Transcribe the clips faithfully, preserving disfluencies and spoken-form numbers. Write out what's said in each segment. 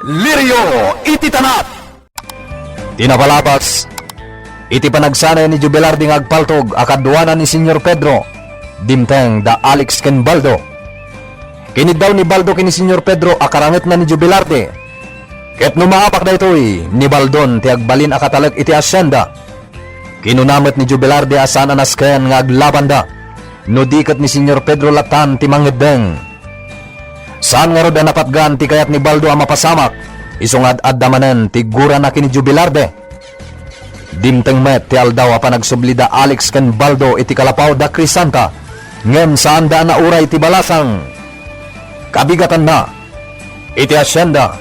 Lirio iti tanap. Ti napalabas, iti panagsanay ni Jubilardi nga agpaltog a kaduana ni Señor Pedro, dimteng da Alex ken Baldo. Kiniddaw ni Baldo ken ni Señor Pedro a karangetna ni Jubilardi. Ket no maabak daytoy, ni Baldon ti agbalin a katalek iti hacienda. Kinuna met ni Jubilardi a saan a nasken nga aglabanda, no di ket ni Señor Pedro latan ti mangeddeng. Saan ngarud a napatgan ti kayat ni Baldo a mapasamak, isu nga ad-adda manen ti gurana ken ni Jubilardi. Dimteng met ti aldaw a panagsubli da Alex ken Baldo iti kalapaw da Crisanta, ngem saanda a nauray ti balasang. Kabigatanna, iti hacienda,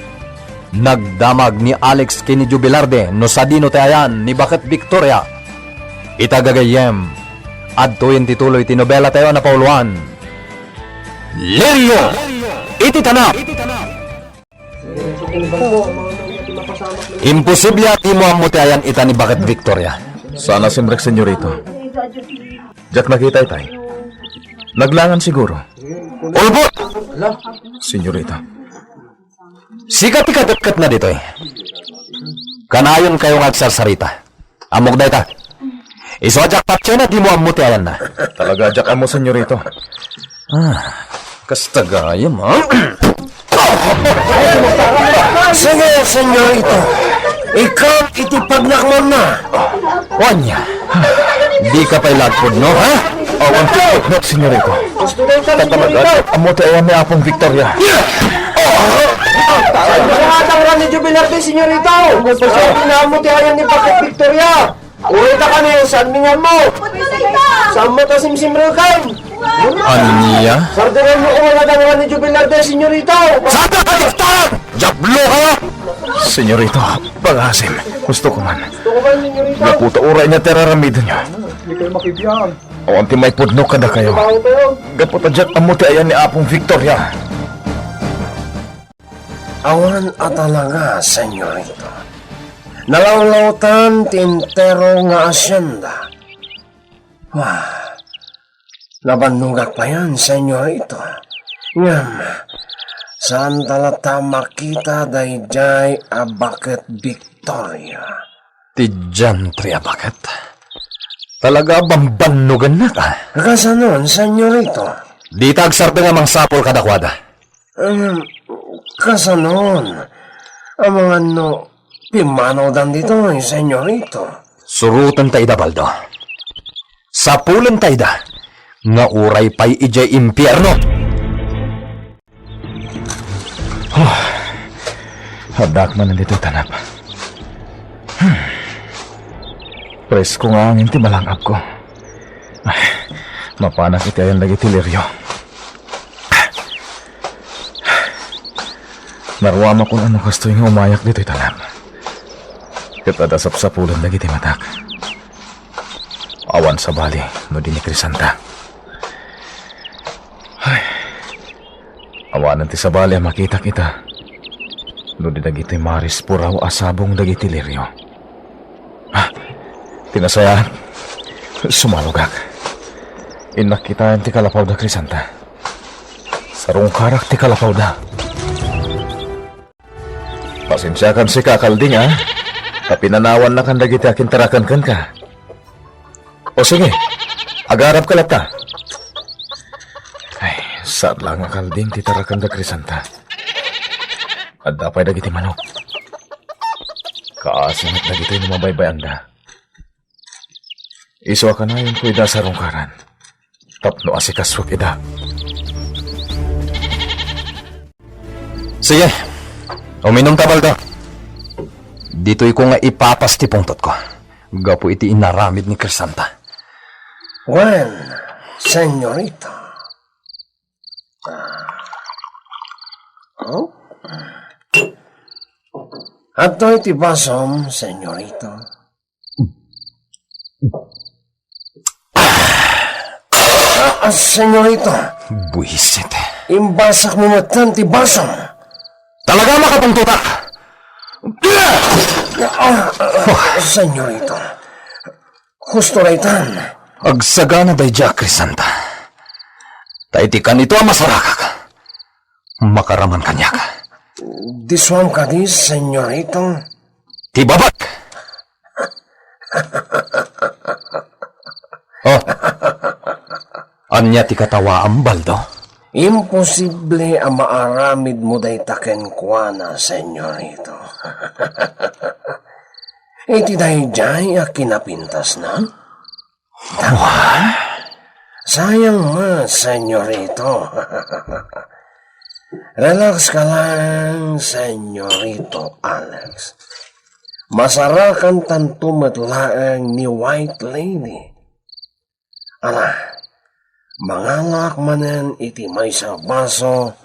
nagdamag ni Alex ken ni Jubilardi no sadino ti ayan ni Baket Victoria. Ita gagayyem, adtoyen ti tuloy ti nobela tayo a napauluan. Lirio iti tanap. Imposible a dimo ammo ti ayan ita ni Baket Victoria. Saan a simrek, senyorito. Diak nakita itay. Naglangan siguro. Ulbod! Senyorito. Sika ti kadetketna ditoy. Kanayon kayo nga agsarsarita. Ammok dayta. Isu a diak patien a dimo ammo ti ayanna. Talaga diak ammo, senyorito. Ah, kasta gayam, ha? Sige, senyorito. Ikaw iti pagnakmonna. Ania, dika pay la agpudno, ha? Awan ti pudno, senyorito. Talaga, ammo ti ayan ni Apong Victoria. Saan nga dangra ni Jubilardi, senyorito? Saan nga ammo ti ayan ni Baket Victoria? Uray ta kani, saan mi nga ammo? Saan mo ta simsimreken? Ania? Sardengan mo ko nga dangra ni Jubilardi, senyorito. Saan ka katiktan? Diablo ka! Senyorito, pagasim. Gusto ko man. Gapu ta uray nga ti ar-aramidenyo. Awan ti maipudno kadakayo. Gapu ta diak ammo ti ayan ni Apong Victoria. Awan a talaga, senyorito. Nalawlawtan ti entero nga hacienda. Wah, nabannogak payen, senyorito. Ngem, saan ta latta makita daydiay a Baket Victoria? Ti diantre a baket. Talaga a bambannogennak, a. Kasanon, senyorito? Dita agsardeng a mangsapul kadakuada. Em, kasanon? Amangan no pimmanawdan ditoy, senyorito? Surotenta ida, Baldo. Sapulenta ida, nga uray pay idiay impierno. Huh. Addak manen ditoy tanap. Hmm. Presko nga angin ti malangabko. Ay, mapanak iti ayan dagiti lirio. Naruamakon a no kastoy nga umayak ditoy tanap. Ket adda sapsapulen dagiti matak. Awan sabali no di ni Crisanta. Ay. Awanen ti sabali a makitak ita. No di dagiti marispuraw a sabong dagiti lirio. Ah, ti nasayaat, sumalogak. Innak kitaen ti kalapaw da Crisanta. Sarungkarak ti kalapaw da. Pasensiakan sika, Kalding, a. Ta pinanawannakan dagiti akintaraken kenka. O sige, agarapka latta. Ay, saan la nga Kalding ti taraken da Crisanta. Adda pay dagiti manok. Kaasi met dagitoy no mabaybayanda. Isu a kanayonko ida sarungkaran tapno asikasuek ida. Sige, uminumta, Baldo. Ditoyko nga ipapas ti pungtotko gapu iti inaramid ni Crisanta. Wen, senyorita. Ah. Oh? Adtoy ti basom, senyorita. Ah, ah, senyorito. Buisit. Imbasakmo metten ti baso. Talaga makapungtotak? Ah, ah, ah, senyorito. Husto daytan. Agsagana daydiay a Crisanta. Ta iti kanito a masarakak, makaraman kaniak. Disuam kadi, Senyorito? Ti babak! Oh, ania ti katawaam, Baldo? Imposible a maaramidmo dayta kenkuana, Senyorito. Iti daydiay a kinapintasna? Sayang met, Senyorito. Relax ka lang, Senyorito Alex. Masarakantanto met laeng ni White Lady. Ala, mangalaak manen iti maysa a baso,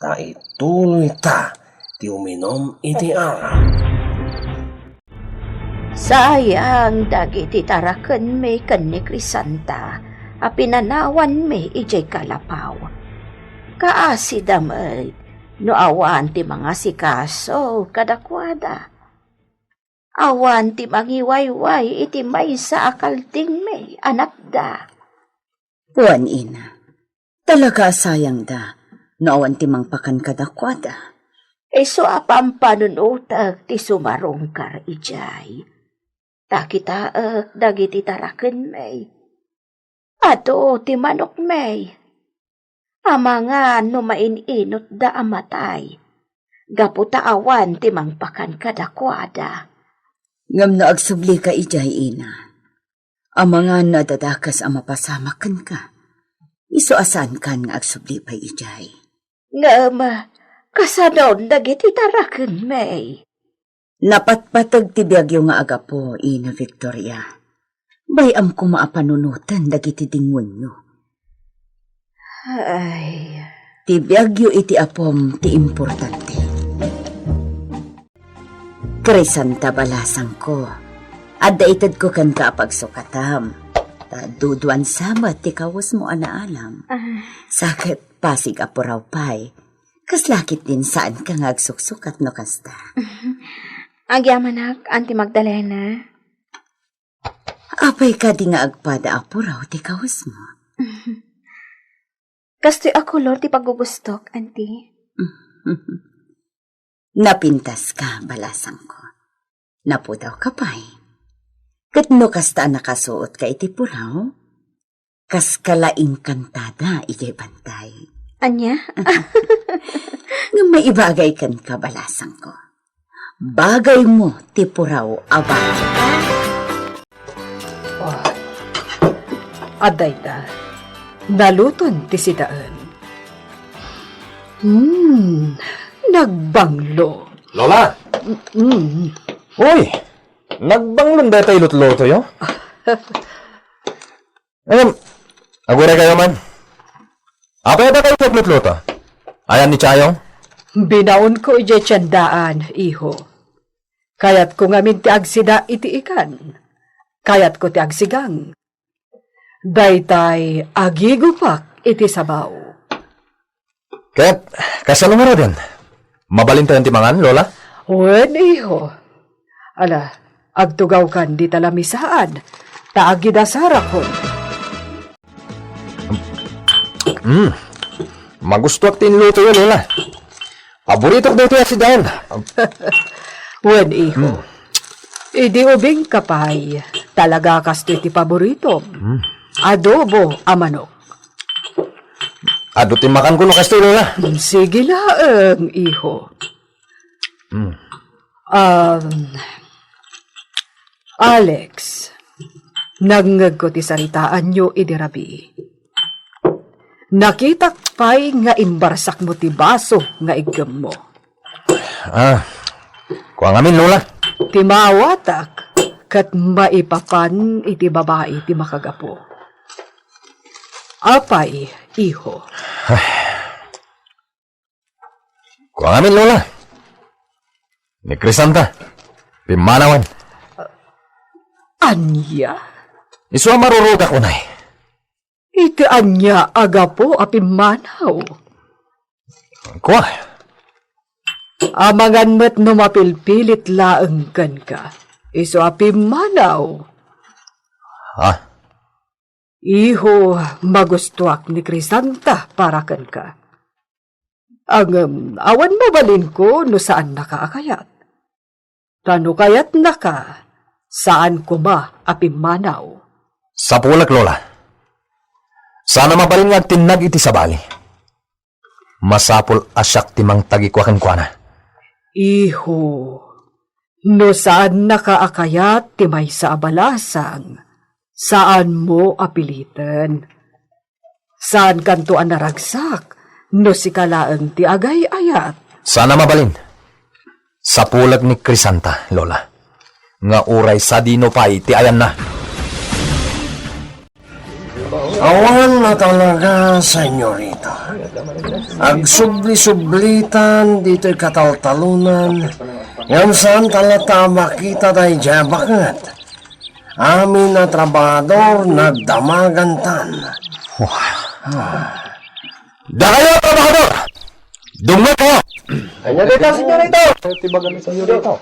ta ituloyta ti uminum iti arak. Sayang dagiti tarakenmi ken ni Crisanta a pinanawanmi idiay Kalapaw. Kaasida met no awan ti mangasikaso kadakuada. Awan ti mangiwayway iti maysa a kaldingmi a natda. Wen, ina, talaga a sayangda no awan ti mangpakan kadakuada. Isu a pampanunotek ti sumarungkar idiay. Ta kitaek dagiti tarakenmi. Adu ti manokmi. Amangan no main-inotda a matay. Gapu ta awan ti mangpakan kadakuada. Ngem no agsublika idiay, ina, amangan no adda dakes a mapasamak kenka, isu a saankan nga agsubli pay idiay. Ngem, kasanon dagiti tarakenmi? Napatpateg ti biagyo nga agapu, Ina Victoria. Bay-am koma a panunoten dagiti dingonyo. Ay. Ti biagyo iti apom ti importante. Crisanta, balasangko, adda itedko kenka a pagsukatam. Ta duduan sa met ti kawesmo a naalam. Ah. Sa ket pasig a puraw pay. Kasla ketdin saanka nga agsuksukat no kasta. Agyamanak, Auntie Magdalena. Apay kadi nga agpada a puraw ti kawesmo? Kastoy a kolor ti paggugustok, Auntie. Napintaska, balasangko. Napudawka pay. Ket no kasta a nakasuotka iti puraw, kaska la engkantada idiay bantay. Ania? Ngem maibagay kenka, balasangko. Bagaymo ti puraw a bata. Oh, adda ita. Naluton ti sidaen. Hmm, nagbanglo. Lola! Mm. Uy, nagbanglon dayta ilutlutoyo? Ngem, aguraykayo man. Apay a dakayo ti aglutluto? Ayan ni Chayong? Binaonko idiay tiendaan, iho. Kayatko ngamin ti agsida iti ikan. Kayatko ti agsigang. Daytay agigupak iti sabaw. Ket, kasano ngaruden? Mabalintayon ti mangan, Lola? Wen, iho. Ala, agtugawkan dita lamisaan, ta agidasarakon. Hmm. Magustuak ti inlutoyo, Lola. Paboritok daytoy a sidaen. Wen, iho. Hmm. Idi ubingka pay, talaga kastoy ti paboritom. Hmm. Adobo a manok. Adu ti makanko no kastoy, Lola. Hmm, sige laeng, iho. Hmm. Um, Alex, nangngegko ti saritaanyo idi rabii. Nakitak pay nga imbarsakmo ti baso nga iggemmo. Ah, kua ngamin, Lola. Timawatak ket maipapan iti babai ti makagapu. Apay, iho? Kua ngamin, Lola. Ni Crisanta, pimmanawan. Ania? Isu a marurugak unay. Iti ania a gapu a pimmanaw? Kua? Amangan met no mapilpilit laeng kenka. Isu a pimmanaw. Ha? Iho, magustuak ni Crisanta para kenka. Ngem awan mabalinko no saannaka a kayat. Ta no kayatnaka, saan koma a pimmanaw. Sapulek, Lola. Saan a mabalin nga agtinnag iti sabali. Masapul a siak ti mangtagikua kenkuana. Iho, no saannaka a kayat ti maysa a balasang, saanmo a piliten. Saankanto a naragsak no sika laeng ti agay-ayat. Saan a mabalin. Sapulek ni Crisanta, Lola, nga uray sadino pay ti ayanna. Awan a talaga, senyorita. Agsubli-sublitan ditoy kataltalonan, ngem saan ta latta a makita daydiay a baket. Amin a trabahador, nagdamagantan. Dakayo, trabahador! Dumngegkayo! Ania dayta, senyorita? Ti baga ni senyorita.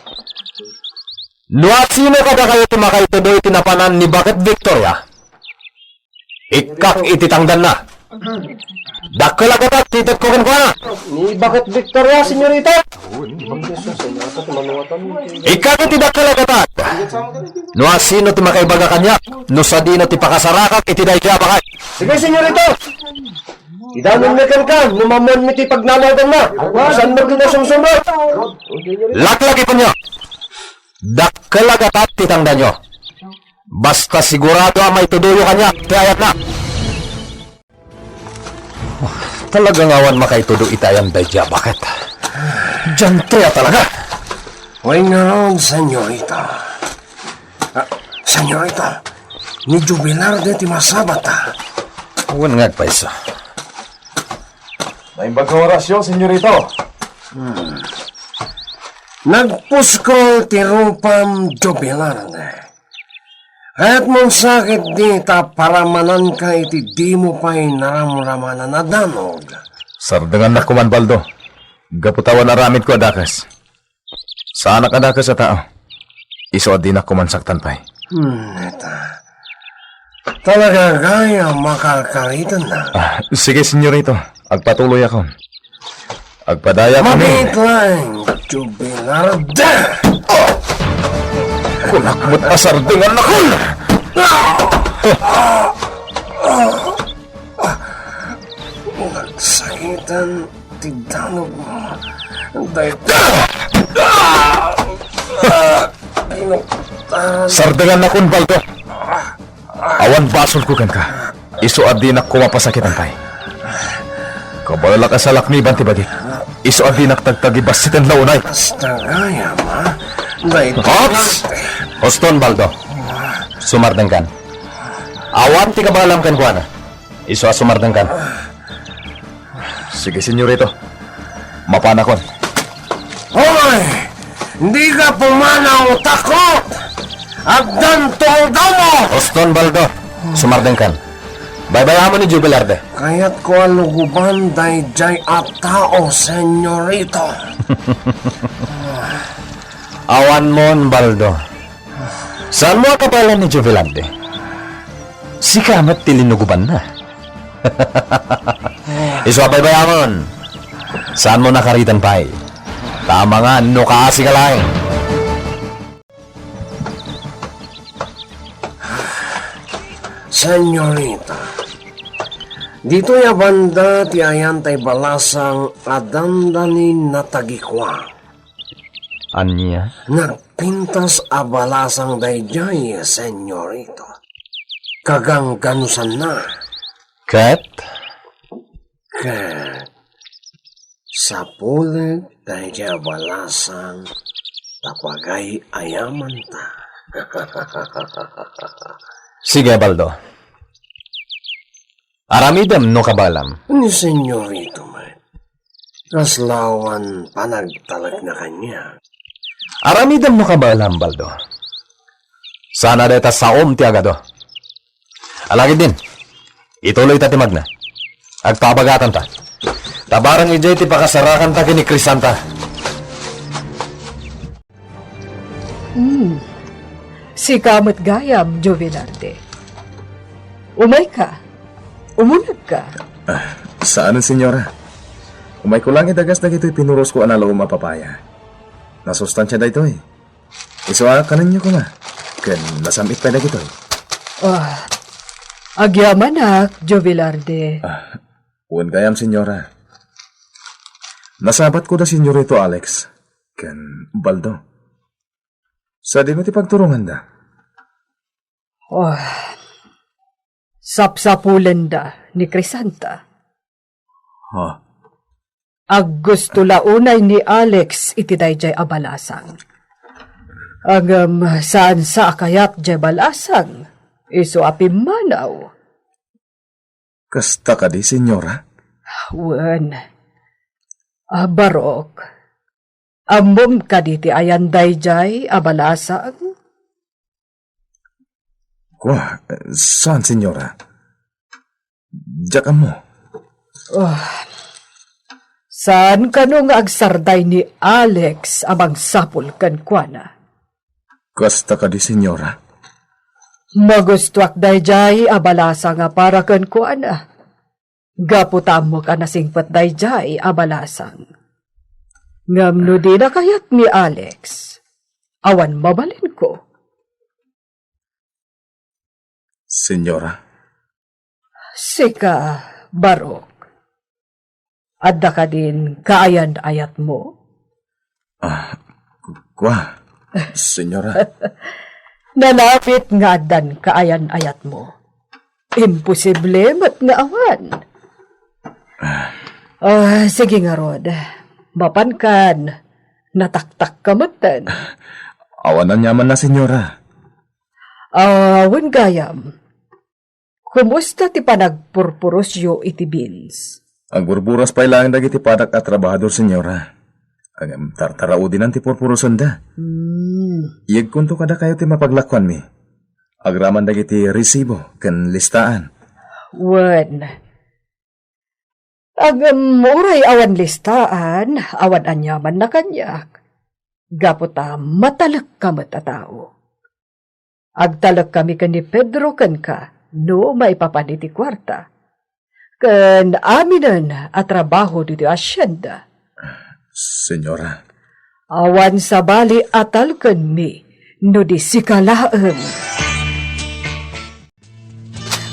No asino kadakayo ti makaitudo iti napanan ni Baket Victoria, ikkak iti tangdanna. Dakkel a gatad ti itedko kenkuana. Ni Baket Victoria, senyorita. Ikkak iti dakkel a gatad. No asino ti makaibaga kaniak, no sadino ti pakasarakak iti daydiay a baket. Sige, senyorita. Idanonmi kenka, no maammoanmi ti pagnanaodanna. Saan met ti nasumsumrot? Laklagipenyo. Dakkel a gatad ti tangdanyo. Basta sigurado a maitudoyo kaniak ti ayatna. Talaga nga awan makaitudo iti ayan daydiay a baket. Diantre a talaga! Wen ngarud, senyorita. Ah, senyorita, ni Jubilar ti masabata. Wen nga agpayso. Naimbag nga orasyo, senyorito. Hmm. Nagpuskol ti rupam, Jubilar. Kayatmon sa ketdi ta paramananka iti dimo pay naramramanan a danog. Sardengannak koman, Baldo. Gapu ta awan aramidko a dakes. Saanak a dakes a tao. Isu a dinak koman saktan pay. Hmm, neta. Talaga gayam a karkaritanna. Ah, sige, senyorito. Agpatuloyakon. Agpadayakon. Mabiit laeng, Jubilarda! Kunak met a sardengannakon! Nagsakitan ti danogmo. Dayta. Kinuktaran. Sardengannakon, Baldo. Awan basolko kenka. Isu a dinak koma pasakitan pay. Kabaelak a salakniban ti bagik. Isu a dinak tagtagibassiten la unay. Basta gayam, a? Dayta. Ops! Huston, Baldo. Sumardengkan. Awan ti kabaelam kenkuana. Isu a sumardengkan. Sige, senyorito. Mapanakon. Hoy! Dika pumanaw, takot! Addan tungdawmo! Huston, Baldo. Sumardengkan. Baybayamon ni Jubilarda. Kayatko a lugoban daydiay a tao, senyorito. Awanmon, Baldo. Saanmo a kabaelan ni Jubilarda? Sika met ti linugobanna. Isu a baybayamon. Saanmo nakaritan pay. Ta amangan no kaasi ka laeng. Senyorita, ditoy a banda ti ayan tay balasang a dandani natagikua. Ania? Nagpintas a balasang daydiay, senyorito. Kagangganusanna. Ket? Ket sapulek daydiay a balasang ta pagay-ayamanta. Sige, Baldo. Aramidem no kabaelam. Ni senyorito met. Kasla awan panagtalekna kaniak. Aramidem no kabaelam, Baldo. Saan a dayta saom ti agado. Alagidin, ituloyta ti magna. Agpabagatanta. Ta bareng idiay ti pakasarakanta ken ni Crisanta. Hmm. Sika met gayam, Jovelarde. Umayka. Umunegka. Ah, saan, senyora? Umayko lang idagas dagitoy pinurosko a nalaom a papaya. Nasustansia daytoy. Isu a, kanenyo koma. Ken nasam-it pay dagitoy. Ah, agyamanak, Joe Velarde. Ah, wen gayam, senyora. Nasabatko da Senyorito Alex ken Baldo. Sadino ti pagturonganda? Oh, sapsapulenda ni Crisanta. Ha? Aggusto la unay ni Alex iti daydiay a balasang. Ngem saan sa a kayat diay balasang, isu a pimmanaw. Kasta kadi, senyora? Wen. Ah, Barok, ammom kadi ti ayan daydiay a balasang? Kua, saan, senyora? Diak ammo. Oh. Saan kano nga agsarday ni Alex a mangsapul kenkuana? Kasta kadi, senyora? Magustoak daydiay a balasang a para kenkuana. Gapu ta ammok a nasingpet daydiay a balasang. Ngem no dina kayat ni Alex, awan mabalinko. Senyora? Sika, Barok. Adda kadin kaayan-ayatmo? Ah, ku-, kua, senyora. Nalapit nga addan kaayan-ayatmo. Imposible met nga awan. Ah. Ah, sige ngarud. Mapankan, nataktakka metten. Awan aniamanna, senyora. Ah, wen gayam. Kumusta ti panagpurpurosyo iti beans? Agburburas pay laeng dagiti padak a trabahador, senyora. Ngem tartaraudinan ti purpurosenda. Hmm. Iyegkonto kadakayo ti mapaglakuanmi. Agraman dagiti resibo ken listaan. Wen. Ngem uray awan listaan, awan aniamanna kaniak. Gapu ta matalekka met a tao. Agtalekkami ken ni Pedro kenka no maipapan iti kuarta. Ken aminen a trabaho ditoy asienda. Senyora. Awan sabali a talkenmi no di sika laeng.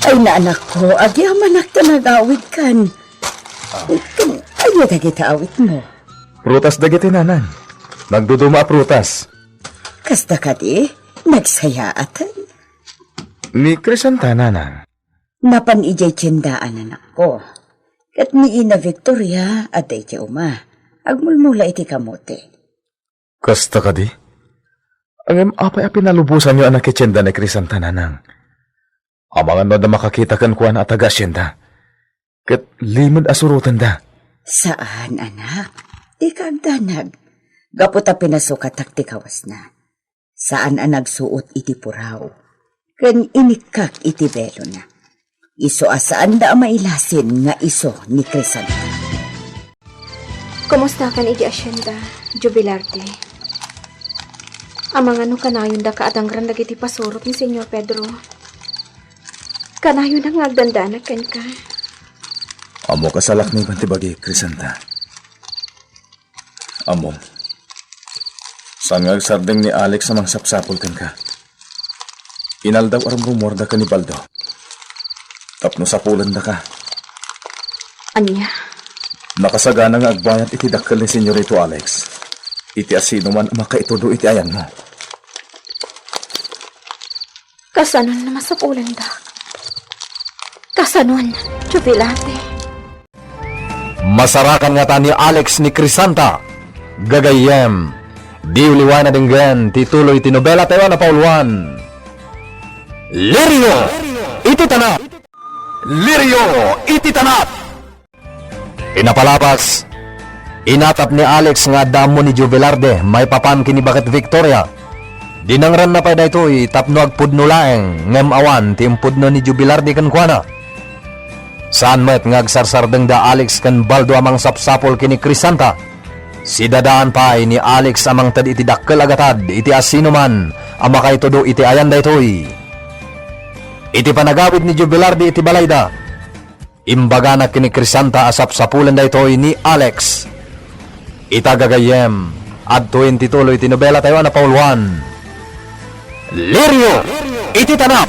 Ay, naanakko, agyamanak ta nagawidkan. Ken ania dagiti awitmo? Prutas dagiti, nanang. Nagduduma a prutas. Kasta kadi, nagsayaaten. Ni Crisanta, nanang. Napan idiay tiendaan, anakko. Ket ni Ina Victoria, adda iti uma. Agmulmula iti kamote. Kasta kadi? Ngem apay a pinalubosanyo a nakitienda ni Crisanta, nanang? Amangan no adda makakita kenkuana a taga-asienda. Ket limed a surotenda. Saan, anak. Dika agdanag. Gapu ta pinasukatak ti kawasna. Saan a nagsuot iti puraw. Ken inikkak iti belona. Isu a saanda a mailasin nga isu ni Crisanta. Kumustakan iti asienda, Joe Velarde? Amangan no kanayonda kaadangran dagiti pasurot ni Señor Pedro. Kanayonda nga agdandanag kenka. Ammok a salakniban ti bagi, Crisanta. Ammom, saan nga agsardeng ni Alex a mangsapsapul kenka. Inaldaw a rumrumuarda ken ni Baldo tapno sapulendaka. Ania? Nakasagana nga agbayad iti dakkel ni Senyorito Alex iti asinoman a makaitudo iti ayanmo. Kasanon a masapulendak? Kasanon, Joe Velarde? Masarakan ngata ni Alex ni Crisanta. Gagayyem, diyo liwayan a denggen ti tuloy ti nobela tayo a napauluan, Lirio iti Tanap. Lirio iti Tanap. Iti napalabas, inatap ni Alex nga adda ammo ni Joe Velarde maipapan ken ni Baket Victoria. Dinangranna pay daytoy tapno agpudno laeng, ngem awan ti impudno ni Joe Velarde kenkuana. Saan met nga agsarsardeng da Alex ken Baldo a mangsapsapul ken ni Crisanta. Sidadaan pay ni Alex a mangted iti dakkel a gatad iti asinoman a makaitudo iti ayan daytoy. Iti panagawid ni Joe Velarde iti balayda, Imbaganak ken ni Crisanta a sapsapulen daytoy ni Alex. Ita gagayyem, adtoyen ti tuloy ti nobela tayo a napauluan, Lirio iti Tanap.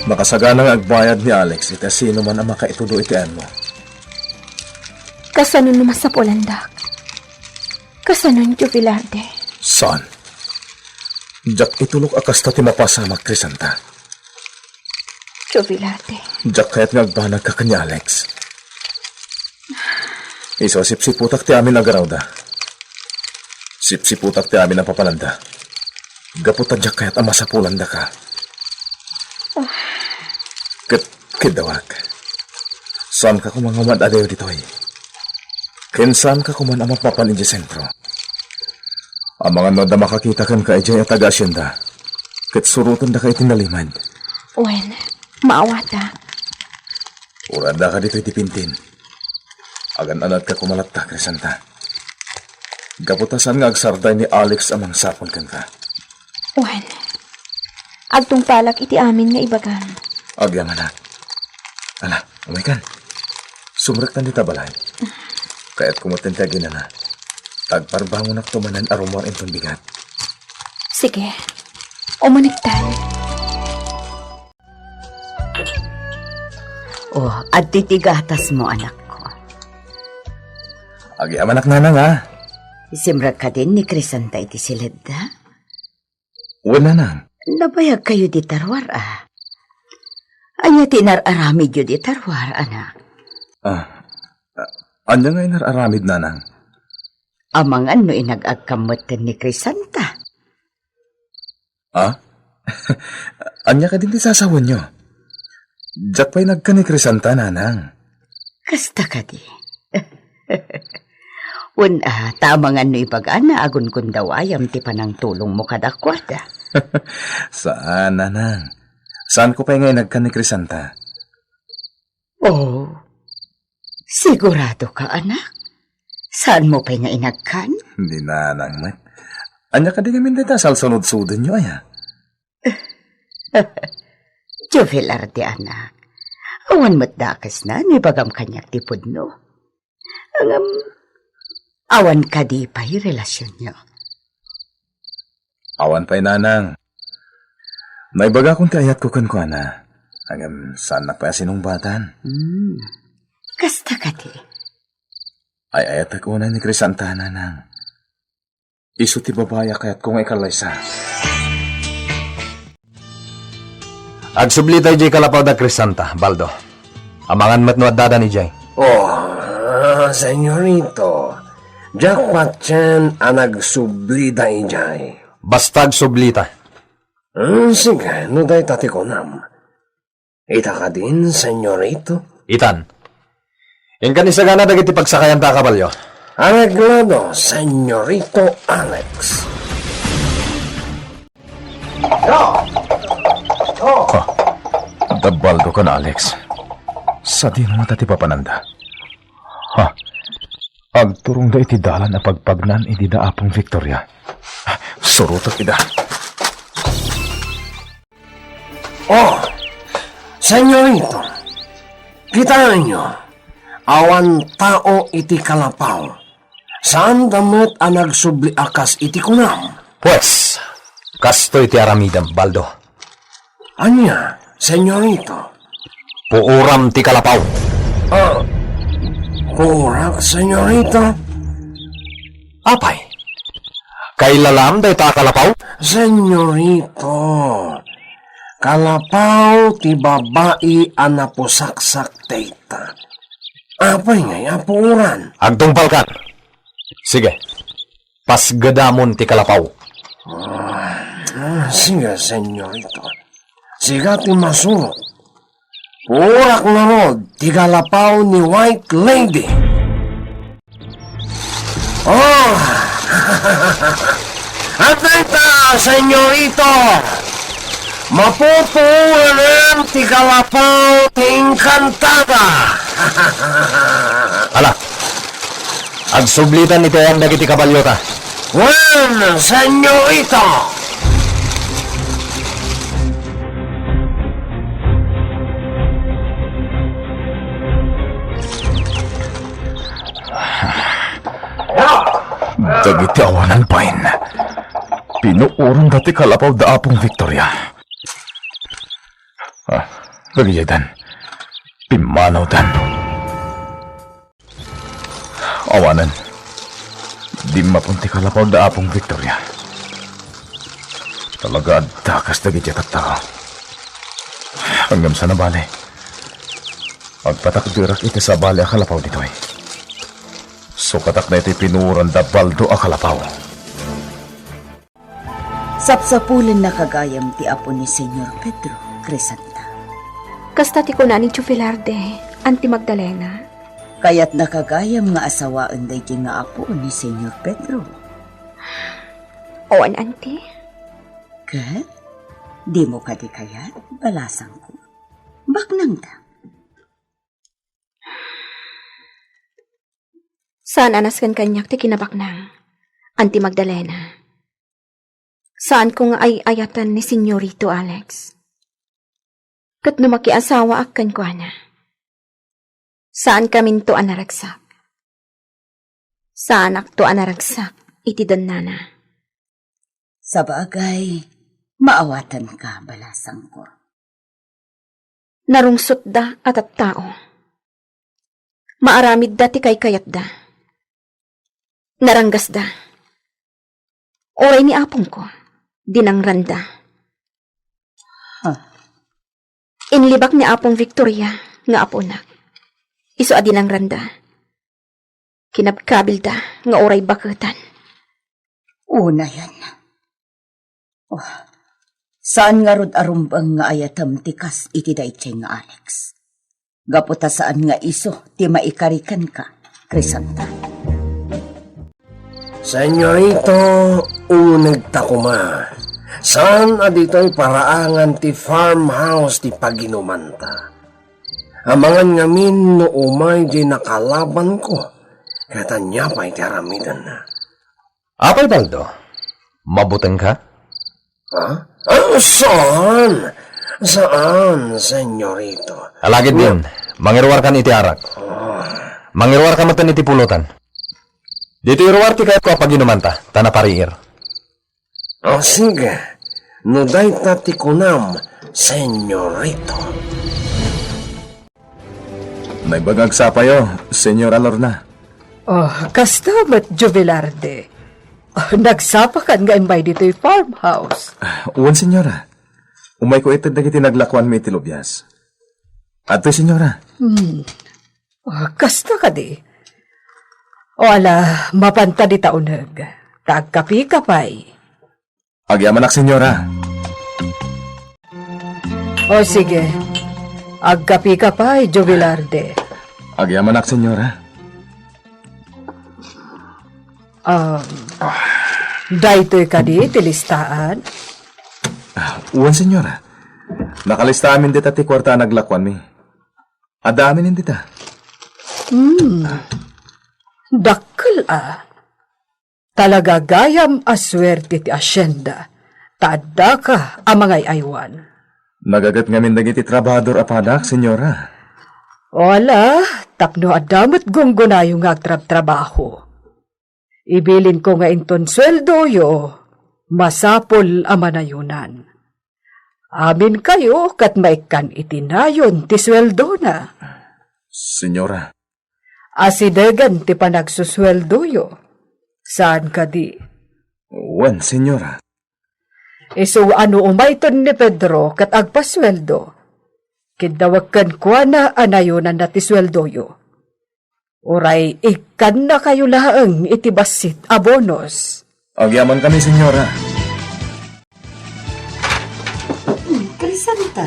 Makasagana nga agbayad ni Alex iti asino man a makaitudo iti ayanmo. Kasano no masapulandak? Kasano, Tio Velarde? Saan? Diak itulok a kasta ti mapasamak, Crisanta. Tio Velarde. Diak kayat nga agbanagka ken ni Alex. Isu a sipsiputak ti amin a garawda. Sipsiputak ti amin a papananda. Gapu ta diak kayat a masapulandaka. Ah. Ket, ket dawag. Saanka koma nga umad-adayo ditoy. Ken saanka koman a mapapan idiay sentro. Amangan no adda makakita kenka idiay a taga-asienda, ket surotendaka iti nalimed. Wen, maawatak. Uray addaka ditoy ti pintin. Agan-anadka koma latta, Crisanta. Gapu ta saan nga agsardeng ni Alex a mangsapul kenka. Wen, agtungpalak iti amin nga ibagam. Agyamanak. Ala, umaykan. Sumrektan dita balay. Kayatko metten ti aginana. Agparbangonakto manen a rummuar inton bigat. Sige. Umanektan. Oh, adtoy ti gatasmo, anakko. Agyamanak, nanang, a. Simrek kadin ni Crisanta iti siledda? Wen, nanang. Nabayagkayo dita ruar, a. Ania ti inar-aramidyo dita ruar, anak? Ah, ah, ania nga inar-aramid, nanang? Amangan no inag-agkam metten ni Crisanta. Ah? Ania kadin ti sasawenyo? Diak pay nagkan ni Crisanta, nanang. Kasta kadi? Wen, a, ta amangan no ibagana, agundawayam ti panangtulongmo kadakuada. Saan, nanang. Saanko pay nga inagkan ni Crisanta. Oh, sigurado ka, anak? Saanmo pay nga inagkan? Ni nanang met. Ania kadi ngamin dayta salsunodsudenyo, aya? Tio Velarde, anak. Awan met dakesna no ibagam kaniak ti pudno. Ngem, awan kadi pay relasionyo? Awan pay, nanang. Naibagakon ti ayatko kenkuana. Ngem, saannak pay a sinungbatan. Hmm. Kasta kadi? Ay-ayatek unay ni Crisanta, nanang. Isu ti babai a kayatko nga ikallaysa. Agsublita idiay kalapaw da Crisanta, Baldo. Amangan met no addadan idiay. Oh, Senyorito, diak patien a nagsublida idiay. Basta agsublita. Hmm, sige, no dayta ti kunam. Ita kadin, Senyorito? Itan. Inkan isagana dagiti pagsakayanta a kabalio. Areglado, Senyorito Alex. Ha? Adda Baldo ken Alex. Sadino ngata ti papananda? Ha? Agturongda iti dalan a pagpagnan idi da Apong Victoria. Surotek ida. Oh, Senyorito, kitaenyo, awan tao iti kalapaw. Saanda met a nagsubli a kas iti kunam. Pues, kastoy ti aramidem, Baldo. Ania, Senyorito? Puoram ti kalapaw. Ah, puorak, Senyorito? Apay, kailalam dayta a kalapaw? Senyorito, kalapaw ti babai a napusaksak dayta. Apay ngay a puoran? Agtungpalkan. Sige, pasgedamon ti kalapaw. Ah, ah, sige, Senyorito. Sika ti masurot. Purak ngarud ti kalapaw ni White Lady. Oh! Adda ita, Senyorito! Mapupuoran ti kalapaw ti Encantada! Ala, agsublitan iti ayan dagiti kabalyota. Wen, Senyorito! Dagiti awanan bain, pinuoranda ti kalapaw da Apong Victoria. Ah, dagiti dan, pimmanawdan. Awanen, dimmapon ti kalapaw da Apong Victoria. Talaga adda kas dagiti a tattao. Ngem saan a bale, agpatakderak iti sabali a kalapaw ditoy. Sukatakna iti pinuoranda baldo a kalapaw. Sapsapulenna gayam ti apo ni Señor Pedro, Crisanta. Kasta ti kuna ni Tio Velarde, Auntie Magdalena. Kayatna gayam nga asawaen daytoy nga apo ni Señor Pedro. Wen, Auntie. Ket? Dimo kadi kayat, balasangko? Baknangta. Saan a nasken kaniak ti kinabaknang, Auntie Magdalena. Saanko nga ay-ayaten ni Señorito Alex. Ket no makiasawaak kenkuana, saankaminto a naragsak. Saanakto a naragsak iti dennana. Sabagay, maawatenka, balasangko. Narungsotda a tattao. Maaramidda ti kaykayatda. Naranggasda. Uray ni apongko, dinangranda. Huh. Inlibak ni Apong Victoria nga aponak. Isu a dinangranda. Kinabkabilda nga uray baketan. Unayen. Oh, saan ngarud a rumbeng nga ayatem ti kas iti daytoy nga Alex? Gapu ta saan nga isu ti maikari kenka, Crisanta. Señorito, unegta koma. Saan a ditoy paraangan ti farmhouse ti paginumanta. Amangan ngamin no umay diay nakalabanko, ket ania pay ti aramidenna? Apay, Baldo? Mabutengka? Ha? Ah, saan? Saan, Señorito? Alagidem, mangiruarkan iti arak. Ah. Mangiruarka metten iti pulotan. Ditoy ruar ti kayatko a paginumanta, ta napariir. O, sige. No dayta ti kunam, Señorito. Naimbag nga agsapayo, Señora Lorna. Oh, kasta met, Jovelarde. Oh, nagsapakan nga immay ditoy farmhouse. Ah, wen, Señora. Umayko ited dagiti naglakuanmi iti lubias. Adtoy, Señora. Hmm. Oh, kasta kadi. O ala, mapanta dita uneg. Ta agkapika pay. Agyamanak, Señora. O sige. Agkapika pay, Jovelarde. Agyamanak, Señora. Um, daytoy kadi ti listaan? Ah, wen, Señora. Nakalista amin dita ti kuarta a naglakuanmi. Adda amin dita. Hmm. Dakkel a. Talaga gayam a suerte ti asienda, ta addaka a mangay-aywan. Nagaget ngamin dagiti trabahador a padak, Señora. Wala, tapno adda met gunggonayo nga agtrabtrabaho. Ibilinko nga inton sueldoyo, masapul a manayonan. Aminkayo ket maikkan iti nayon ti sueldona. Señora. Asidegen ti panagsusueldoyo. Saan kadi? Wen, Señora. Isu a no umayton ni Pedro ket agpasueldo, kiddawek kenkuana a nayonanna ti sueldoyo. Uray ikkannakayo laeng iti bassit a bonus. Agyamankami, Señora. Hmm, Crisanta,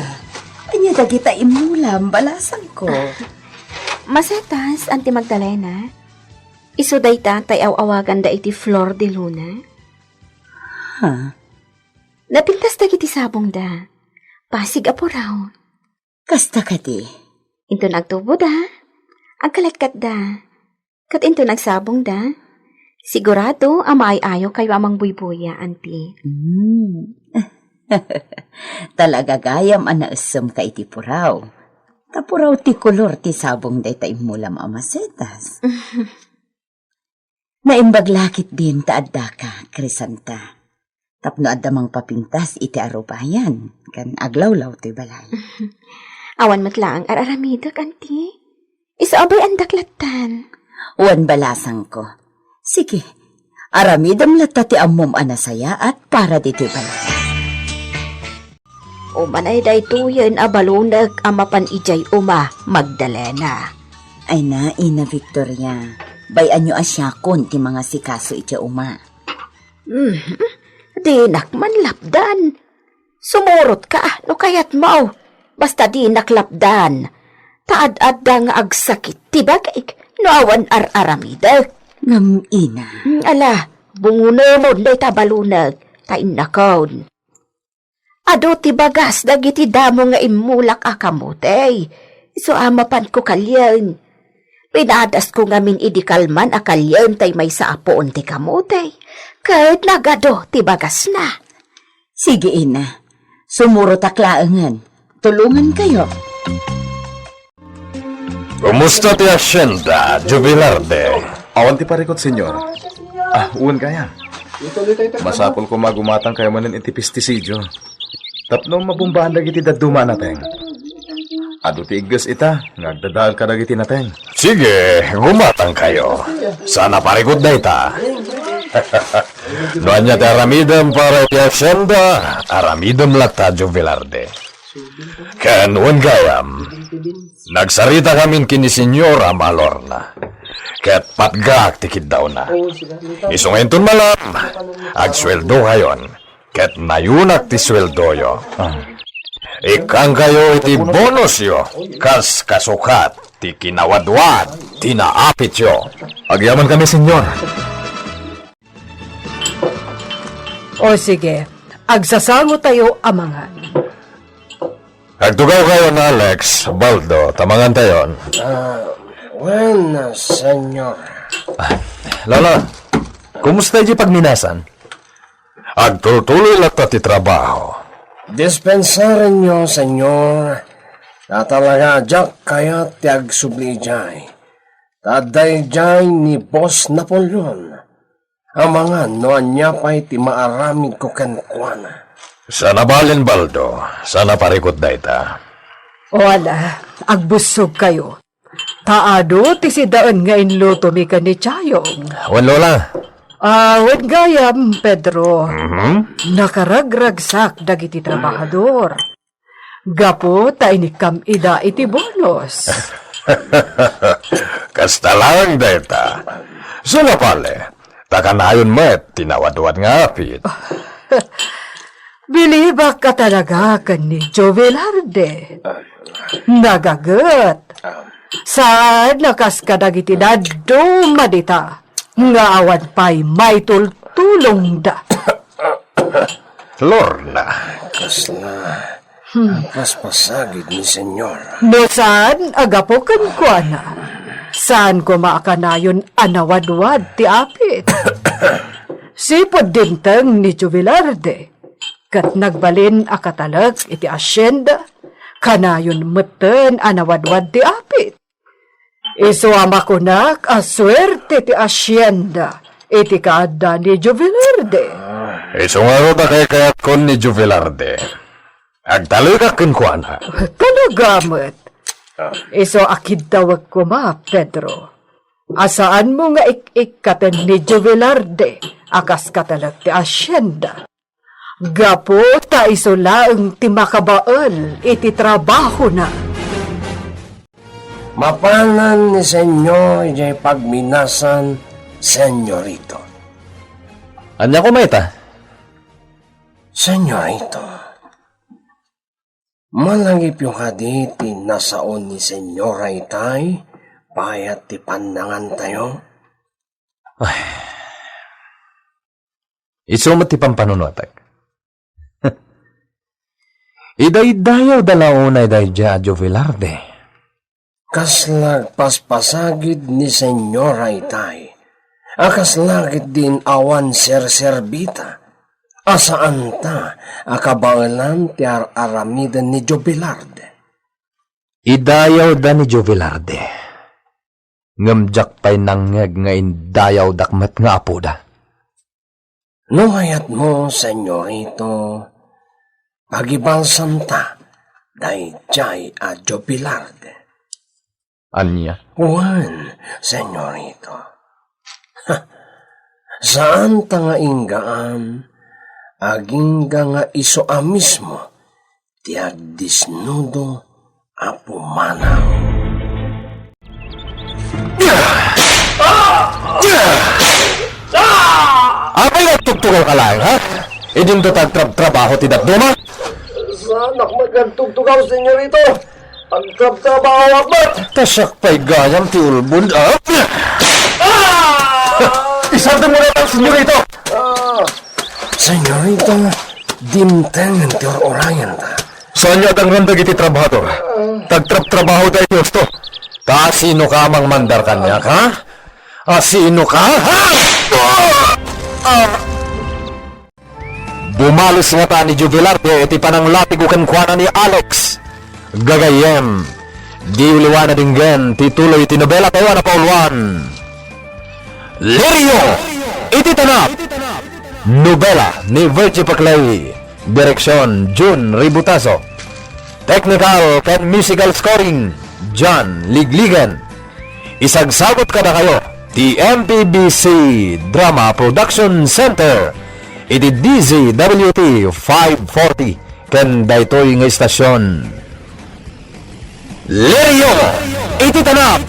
ania dagita immulam, balasangko? Masetas, Auntie Magdalena. Isu dayta tay aw-awaganda iti Flor de Luna. Ha? Napintas dagiti sabongda. Pasig a puraw. Kasta kadi? Inton agtuboda, agkaletkatda. Ket inton agsabongda, sigurado a maay-ayokayo a mangbuybuya, Auntie. Hmm. Talaga gayam a naessemka iti puraw. Ta puraw ti kolor ti sabong dayta immulam a masetas. Naimbag la ketdin ta addaka, Crisanta. Tapno adda mangpapintas iti arubayan, ken aglawlaw toy balay. Awan met laeng ar-aramidek, anti. Isu a bay-andak lattan. Wen balasangko. Sige, aramidem latta ti ammom a nasayaat para ditoy balay. Umanay daytoyen a balonek a mapan idiay uma, Magdalena. Ay na, Ina Victoria, bay-anyo a siakon ti mangasikaso iti uma. Mhm. Dinak man lapdan. Sumurotka no kayatmo. Basta dinak lapdan. Ta ad-adda nga agsakit ti bagik no awan ar-aramidek. Ngem, Ina. Mm, ala, bungonemon dayta balonek, ta innakon. Adu ti bagas dagiti damo nga immulak a kamote. Isu a mapanko kalien. Pinadasko ngamin idi kalman a kalien tay maysa a puon ti kamote. Ket nagadu ti bagasna. Sige, Ina. Sumurotak laengen. Tulongankayo. Kumusta ti hacienda, Jovelarde? Awan ti parikut, Senyor. Ah, wen gayam. Masapul koma a gumatangkayo manen iti pestisidio. Tapno mabumbaan dagiti dadduma a nateng. Adu ti igges ita nga agdadael kadagiti nateng. Sige, gumatangkayo. Saan a parikut dayta. No ania ti aramidem para iti hacienda, aramidem latta, Jovelarde. Ken wen gayam, nagsarita kamin ken ni Señora Malorna, ket patgaak ti kiddawna. Isu nga inton malam, agsueldokayon, ket nayunak ti sueldoyo. Ikkankayo iti bonosyo, kas kasukat ti kinawadwad ti naapityo. Agyamankami, Señor. O sige, agsasangotayo a mangan. Agtugawkayon, Alex, Baldo, ta mangantayon. Ah, wen, Senyor. Ah, Lola, kumusta iti pagminasan? Agtultuloy latta ti trabaho. Dispensarenyo, Senyor, ta talaga diak kayat ti agsubli idiay. Ta adda idiay ni Boss Napoleon. Amangan no ania pay ti maaramidko kenkuana. Saan a balen, Baldo, saan a parikut dayta. O ala, agbussogkayo. Ta adu ti sidaen nga inlutomi ken ni Chayong. Wen, Lola. Ah, wen gayam, Pedro. Mhm. Nakaragragsak dagiti trabahador. Gapu ta inikkam ida iti bonos. Kasta laeng dayta. Suna pale, ta kanayon met ti nawadwad nga apit. Bilibak a talaga ken ni Jovelarde. Nagaget. Saan a kas kadagiti dadduma dita nga awan pay maitultulongda. Lorna. Kasla Hmm. paspasagid ni Senyor. No saan a gapu kenkuana, saan koma a kanayon a nawadwad ti apit. Sipud dimteng ni Jubilarde, ket nagbalin a katalek iti asienda, kanayon metten a nawadwad ti apit. Isu a makunak a suerte ti asienda iti kaadda ni Jubilarde. Isu ngarud a kaykayatkon ni Jubilarde. Agtalekak kenkuana. Talaga met. Isu a kiddawek koma, Pedro, a saanmo nga ik-ikkaten ni Jubilarde a kas katalek ti asienda. Gapu ta isu laeng ti makabael iti trabahona. Mapanan ni Senyor idiay pagminasan, Senyorito. Ania koma ita? Senyorito, malagipyo kadi ti nasao ni Senyora itay bayat ti pannangantayo? Ay. Isu met ti pampanunotek. Idaydayawda la unay daydiay a Jovelarde. Kasla agpaspasagid ni Senyora itay, a kasla ketdin awan serserbita, a saanta a kabaelan ti ar-aramiden ni Jovelarde. Idayawda ni Jovelarde. ngem diak pay nangngeg nga indayawdak met nga apoda. No kayatmo, Senyorito, pagibalsanta daydiay a Jubilard. Ania? Wen, Senyorito. Ha, saan ta nga inggaan, agingga nga isu a mismo ti agdisnudo a pumanaw. Apay nga agtugtugaw ka laeng, ha? Idinto ta agtrabtrabaho ti dadduma? Saanak met nga agtugtugaw, Senyorito. Agtrabtrabaho met. Ta siak pay gayam ti ulbod, ah? Isardengmo laeng, Senyorito! Ah, Senyorito, dimtengen ti ur-urayenta. Saanyo a dangrem dagiti trabahador? Ta agtrabtrabahoda iti husto. Ta sinoka a mangmandar kaniak, ha? A sinoka? Ha? Bumales ngata ni Jubilarte iti pananglatigo kenkuana ni Alex. Gagayyem, diyo liwa nadinggen ti tuloy ti nobelatayo a napauluan, Lirio iti Tanap. Nobela ni Virgie Paclay. Direksyon, Jun Ributaso. Technical ken musical scoring, John Ligligen. Isagsagut kadakayo ti M P B C Drama Production Center iti D Z W T five forty ken daytoy nga istasyon. Lirio iti Tanap,